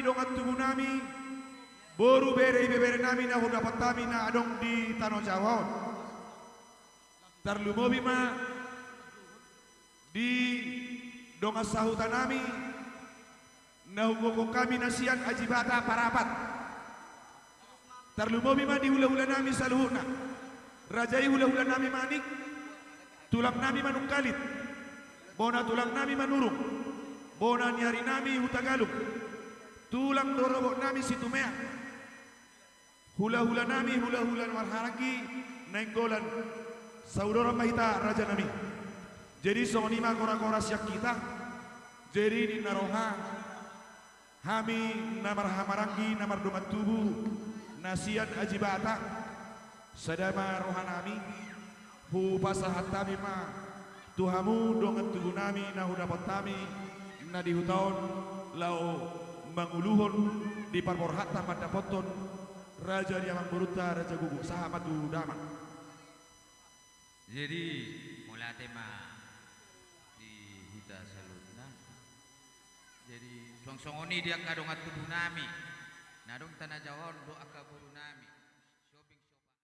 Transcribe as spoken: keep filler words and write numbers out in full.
dongan tubu nami, boru, bere, ibebere nami na hudapot hami na adong di Tano Jawa on. Tarlumobi ma di dongan sahuta nami na hugokhon hami na sian Ajibata Parapat. Tarlumobi ma di hulahula nami saluhutna. Raja i hulahula nami Manik, tulang nami Manungkalit, bona tulang nami Manurung, bona ni ari nami Hutagalung, tulang rorobot nami Situmeang, hulahula nami, hulahula na marhahamaranggi Nainggolan, saudoran ma hita raja nami. Jadi songon i ma gora-gora sian hita. Jadi ninna roha, hami na marhahamaranggi na mardongan tubu na sian Ajibata, sada ma roha nami, hupasahat hami ma tu hamu dongan tubu nami na hudapot hami na di huta on, laho manguluhon di parborhatta mandapothon raja ni amangborunta Raja Guguk, sahat ma tu damang. Jadi mauliate ma di hita saluhutna. Jadi suang songon i di angka dongan tubu nami na adong Tano Jawa on dohot angka boru nami.